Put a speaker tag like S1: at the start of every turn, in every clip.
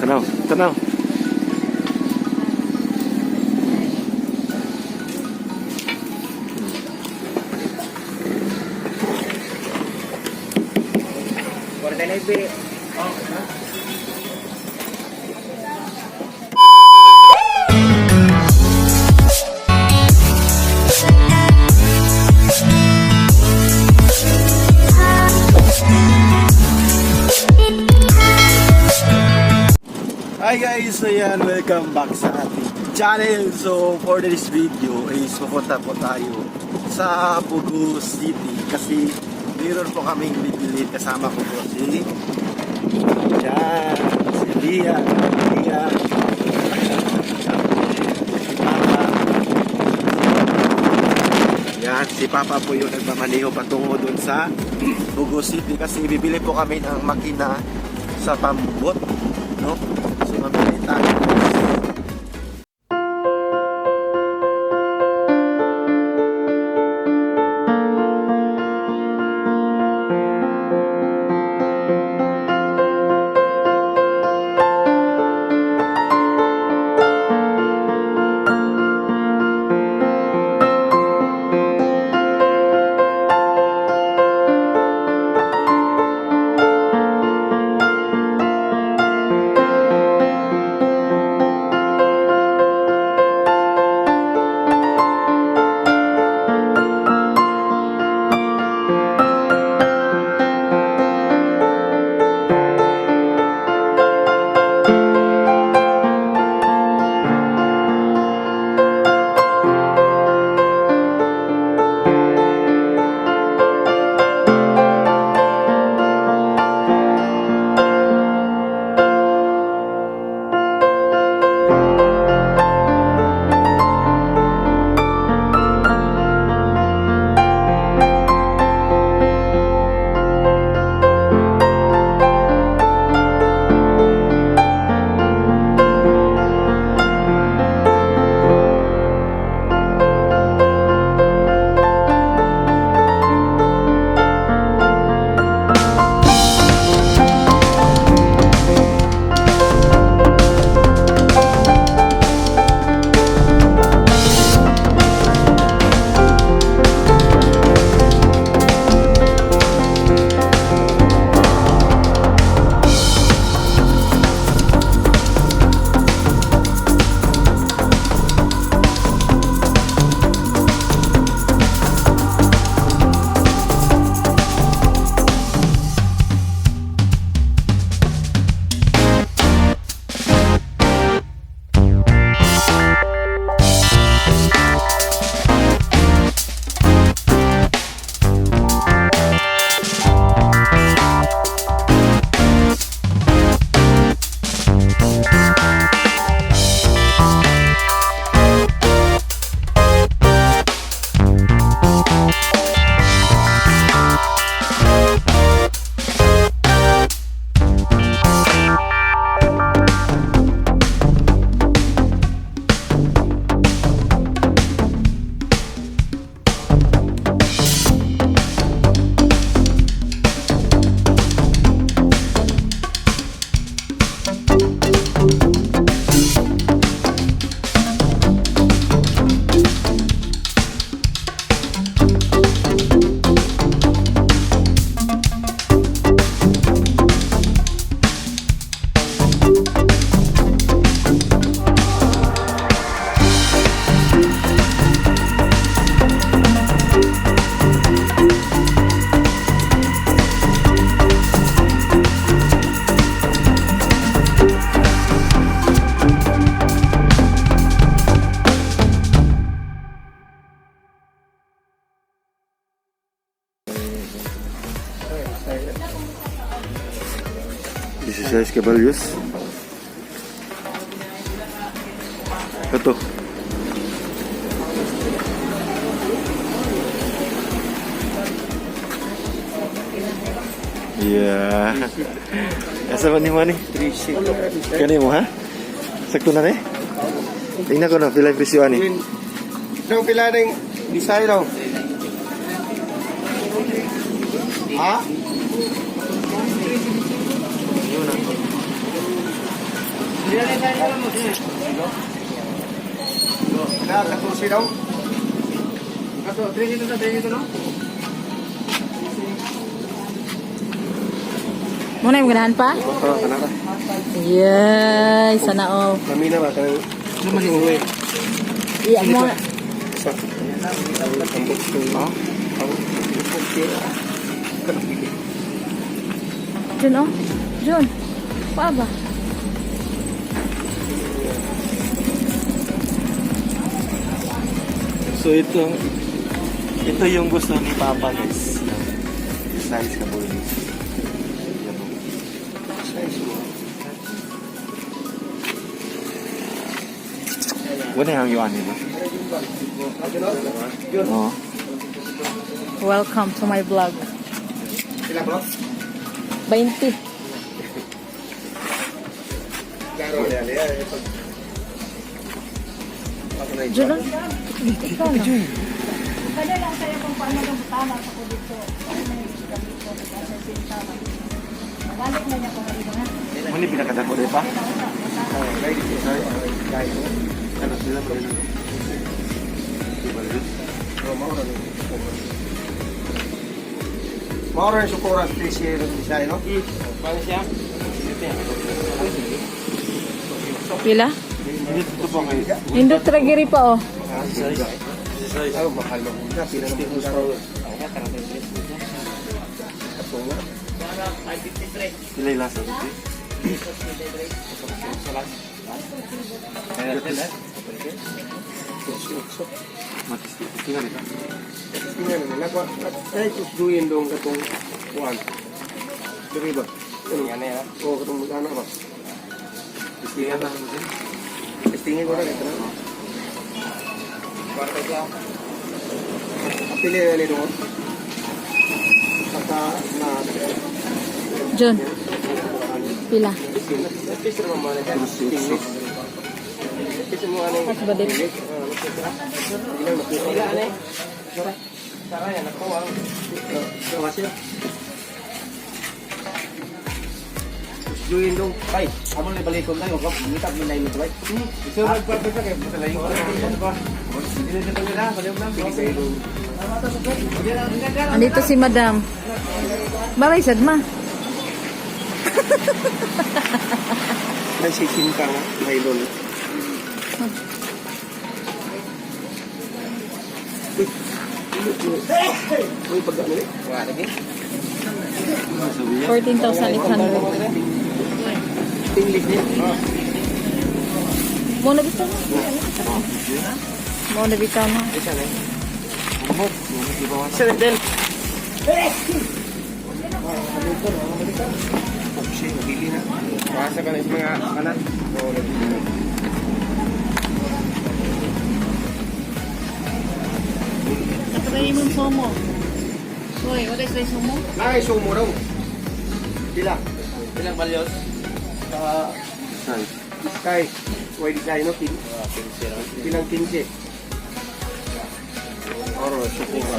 S1: Tanaw, tanaw. Hi guys! So yan, welcome back sa ating channel. So for this video is pupunta po tayo sa Bogo City kasi meron po kaming bibili, kasama ko po si yan, si Lia, Lia, si Papa. Yan, si Papa po yung nagmamaneho patungo dun sa Bogo City kasi bibili po kami ng makina sa pambot, no? So mamili tayo. 16 caballos. Ito. Yeah. Asa man ni mo ni? Kani mo ha? Sakto na ni? Tingnan ko na pila yung presyo ani.
S2: Daw pila ning design daw. Ha? Na, 14 daw.
S3: Kato, 3 na, 3 no?
S4: Muna yung ganahan pa?
S2: Oo, kana ka.
S4: Yay! Sana all.
S2: Kami na ba? Kanang... Uwi.
S4: Iya mo.
S2: Sa... Ang ha? Ang...
S4: Jun, oh. Jun. Pa ba?
S1: So ito yung gusto ni Papa, guys. Size ka po guys. Yan po.
S2: Size mo.
S1: Wala yung yuan nila. Oo.
S4: Welcome to my vlog.
S2: Sila bro?
S4: 20.
S2: Klaro na yan. Eh, pag na
S4: Jun, oh. Ikaw na.
S5: Kada lang sa'yo kung paano yung tama sa ko dito. Ano na yung dito, sa sinta. Balik na niya kung ano na.
S1: Muna pinakadako rin pa.
S2: Oh,
S1: Ano sila ba rin?
S2: Mauro yung sukura sa TCL ng design, no?
S3: Paano siya?
S4: Pila?
S1: Hindi ito po kayo.
S4: Indot tragiri pa, oh.
S1: Size.
S2: Ay, mahal na muna. Pila na muna. Kato nga.
S1: Sila yung lasa dito. Matis, tingnan nito.
S2: Tingnan naman. Nagwa, ay, tusduin dong katong kuwan. Diri ba? Ano?
S3: Yan na yan.
S2: Oo, katong ano ba?
S1: Tingnan na naman din.
S2: Tingin ko na ito na.
S3: Kwarta siya.
S2: Pili na nito. Saka na...
S4: Jun. Pila?
S3: Picture mo muna dyan. Picture mo ano yung...
S4: Mas ba din?
S3: Sila ano eh? Sara yan, ako ang...
S2: Gawa siya. Tusduin dong.
S3: Ay, amo na balikon tayo. Ngitap mo na ito, bay.
S1: Isa magpapit ka kayo. Basta layo ko. Hindi na siya pala. Baliw na.
S4: Andito si Madam. Balay sad ma.
S2: Nagsisinta nga. Nylon. Uy, pag ano eh?
S3: Wala lagi.
S4: 14,800.
S2: English niya.
S4: Mo na bitaw mo. Mo na bitaw mo.
S3: Sir, Del.
S2: Opsi, nabili na.
S3: Masa ka na sa mga kanan.
S2: Oo, nabili na.
S5: Katry mo sumo. Hoy, wala sa'yo sumo?
S2: Ay, sumo raw. Pila?
S3: Ilang balyos?
S2: Sa
S1: Size.
S2: Sky. Way design, no? Pilang 15. Oro, sukura.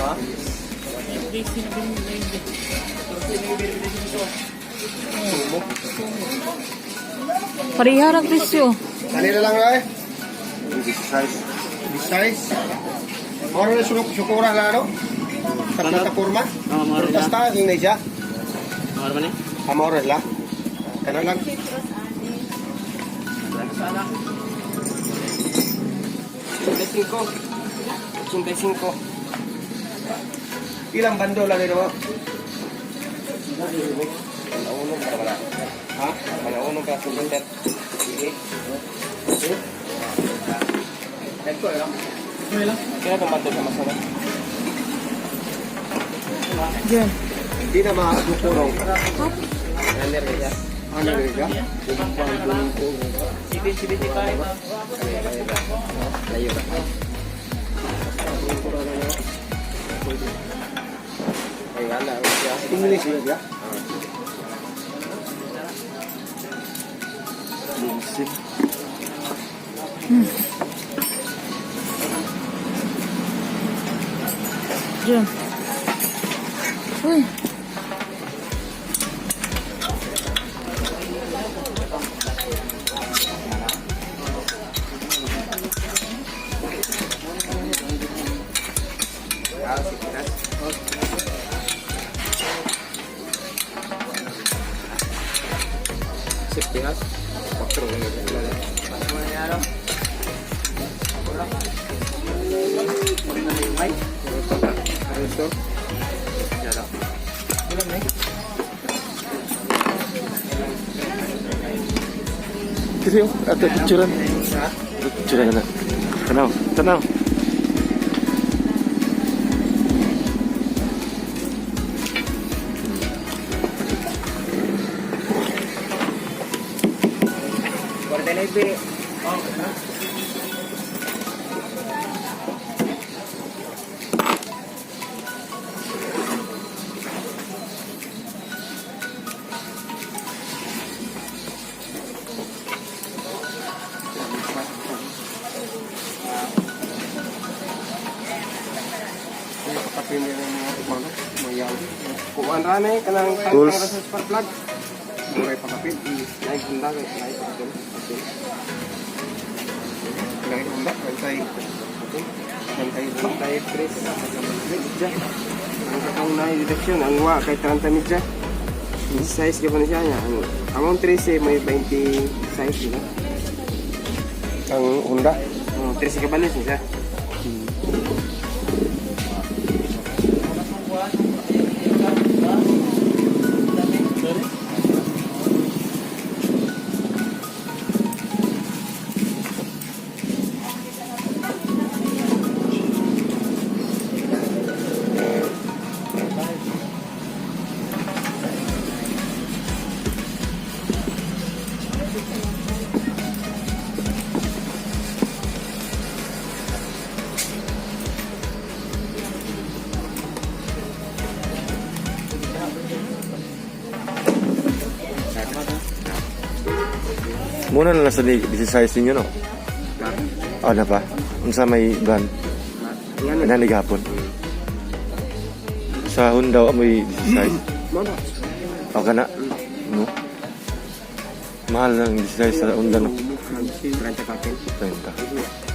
S2: Ha? Sumo.
S4: Pareha ang presyo.
S2: Kanila lang eh.
S1: Size.
S2: Size. Moro na sukura na ano? Sa plataforma?
S3: Oo, moro na.
S2: Basta, yung na siya.
S3: Moro ba ni?
S2: Ah, moro la. Kana lang.
S3: Sana. 85. 85.
S2: Ilang bando lang nito mo?
S3: Malaunong para wala.
S2: Ha?
S3: Malaunong para sa Sige.
S2: Ito lang.
S3: Kaya itong bando sa masama.
S4: Jun.
S2: Hindi na makakukurong.
S3: Ano rin siya?
S2: Ano rin siya?
S3: 75. Layo ba? Ay, wala. Wala.
S2: English ba siya?
S1: Lumsim.
S4: Jun. Uy.
S3: Safety hat. Patro lang yun.
S2: Aresto.
S1: Diri oh, ato picturean. Picturean na. Tanaw, tanaw.
S2: Kapin nila ng mga kumano, mga yaw. Kuan ra na eh, kanang
S1: Tools.
S2: tangtang ra sa spark plug. Muray pakapin, naig hunda kay naig pakapin. Kapin. Naig hunda, bantay. Kapin. Bantay, bantay, tres. Midya. Ang katong naig detection, ang wa kay 30 midya. Size ka pa na siya niya. Ang among 13 may 20 size diba?
S3: Ang Honda.
S2: Oh, 13 ka balis niya siya.
S1: Muna na lang sa 16 ninyo no. Ah, na pa. Unsa may brand?
S2: Nga
S1: Ana ni gapon. Sa Honda amoy 16.
S2: Mo na.
S1: O kana. No. Mahal lang 16 sa Honda no.
S2: 30 kapin.
S1: 30.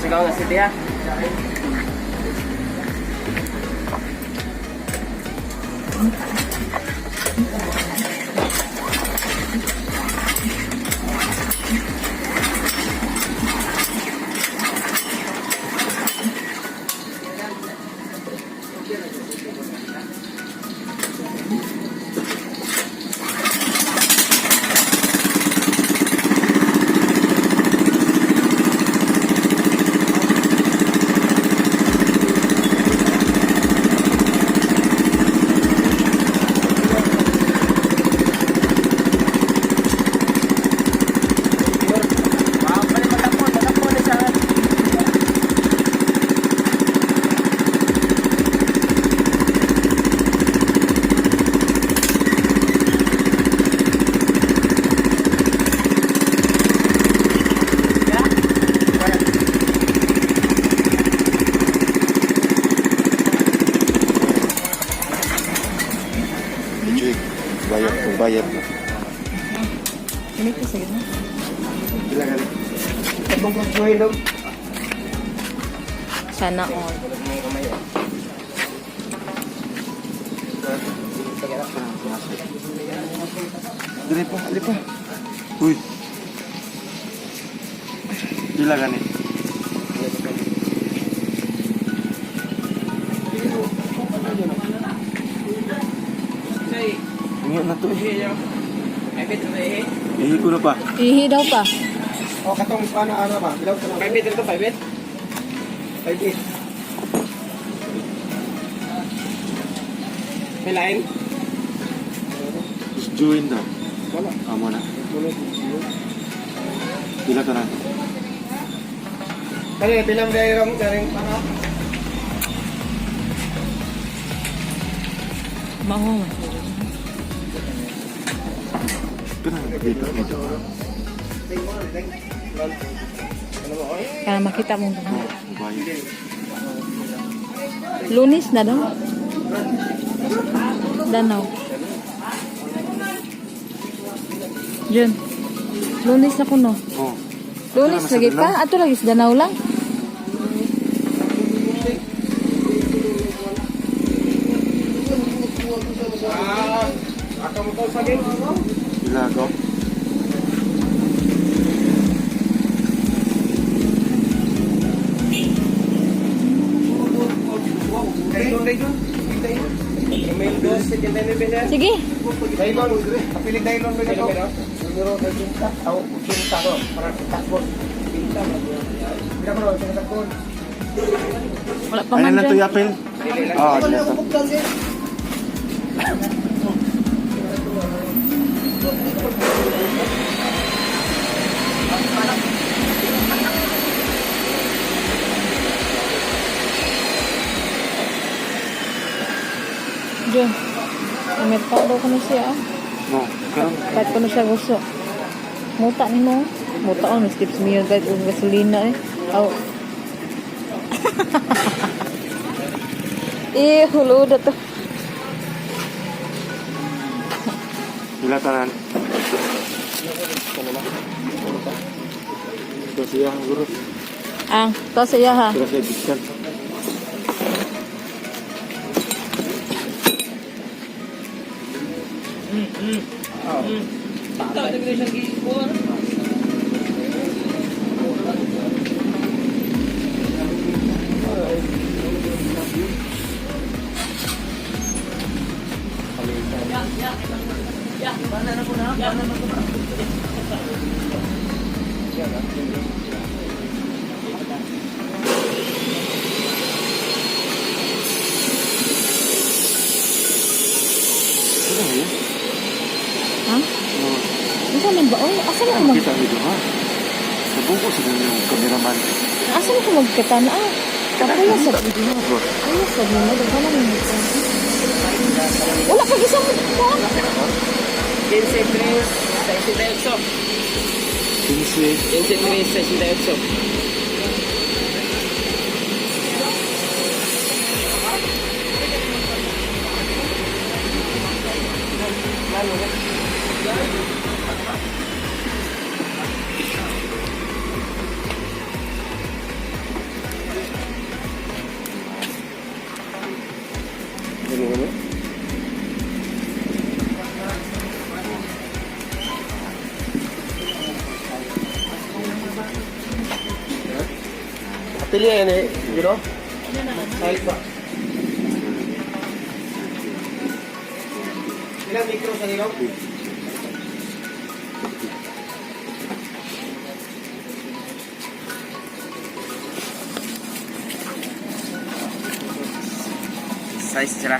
S3: Sigaw na city ha.
S1: Jig. Bayad kung bayad na.
S4: Ini ko sa na. Sana all.
S1: Dili pa, dili pa. Uy. Pila gani? Ingat na to eh. Ihi ko na pa.
S4: Ihi daw pa.
S2: O katong pana ana ba? Bilaw ka na.
S3: 5 ito, 5.
S2: 5. Pilain?
S1: Just join daw.
S2: Wala.
S1: Amo na. Pila ka na?
S2: Kani pilang dahil daring para.
S4: Maho man.
S1: Pila na dito dito.
S4: Kaya makita mo.
S1: Oh, bayo.
S4: Lunis na daw. Danaw. Jun. Lunis na kuno.
S1: Oh.
S4: Lunis lagi pa. Ato lagi sa Danaw lang.
S2: Ah, ako mo sa game.
S1: Pila ko?
S2: Dayon, dayon. Dayon. Email dos, 79 na.
S4: Sige.
S2: Daylon, kapilig daylon ba ito? Numero 80, aw 80 ko, para takbon. Pila ko sa takbon.
S4: Wala pa
S1: Ano
S4: man
S1: na to
S4: dyan.
S1: yapel? Ah, dito.
S4: Jun. Merkado ko na siya. Ah.
S1: No, karon
S4: Kahit ko na siya gusto. Muta ni mo. Muta oh, on. Skips me yun. Kahit yung gasolina eh. Aw. Eh, hulo na to.
S1: pila tanan. Ito siya ang guro.
S4: Ang, to sa iya ha.
S1: Pila siya gikan. Ano yun?
S4: Ha?
S1: No.
S4: Asa man ba? Oh, asa man ko mag...
S1: Kita ni ha. Nabuko sa yung cameraman.
S4: Asa man ko magkita na? Ah, kapuya sa...
S1: Kita ni ha bro.
S4: Kuya sa mo, daghan na mo. Wala pa gisa mo.
S3: 15, 3, 68.
S1: 15.
S3: 15, 3, 68.
S2: Pili yan eh, you know? Size ba? Ilang mikro sa nilo?
S3: Size sila.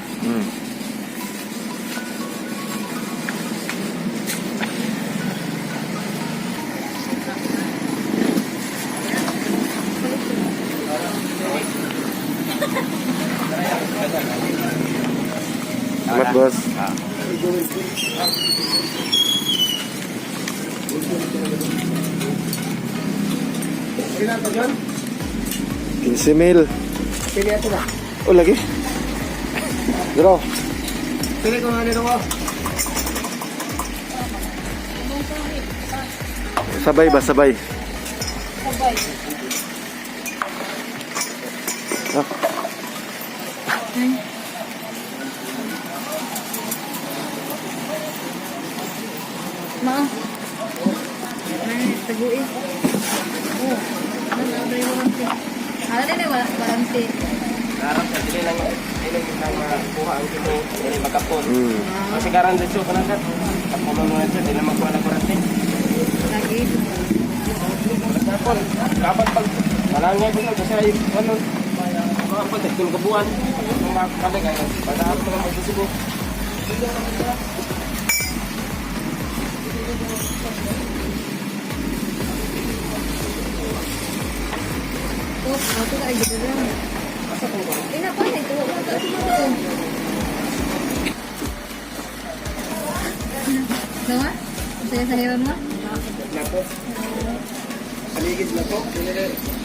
S1: Salamat, boss.
S2: Ilan to, John?
S1: 15 mil.
S2: Pili ako ba?
S1: O lagi. Bro,
S2: Pili ko nga nito ko.
S1: sabay ba sabay?
S5: Sabay.
S1: Ah,
S4: Ma. Ay, tagui. Oh, ano na warranty. Ano na wala warranty.
S3: Harap sa dili lang dili gid lang makuha ang kimo dili makapon.
S1: Mm.
S3: Kasi karan dito kana sir. Kapon mo na sir, dili makuha na kurante.
S4: Lagi.
S3: Kapon, dapat pag malangay ko kasi ay ano mga pag itong kabuan.
S2: Makabalik ay padaan ko lang magsusubo.
S4: Oh, ako ka ay gidala. Ina pa na ito. Nawa? Saya saya mo?
S2: Nako. Paligid na to. Dili.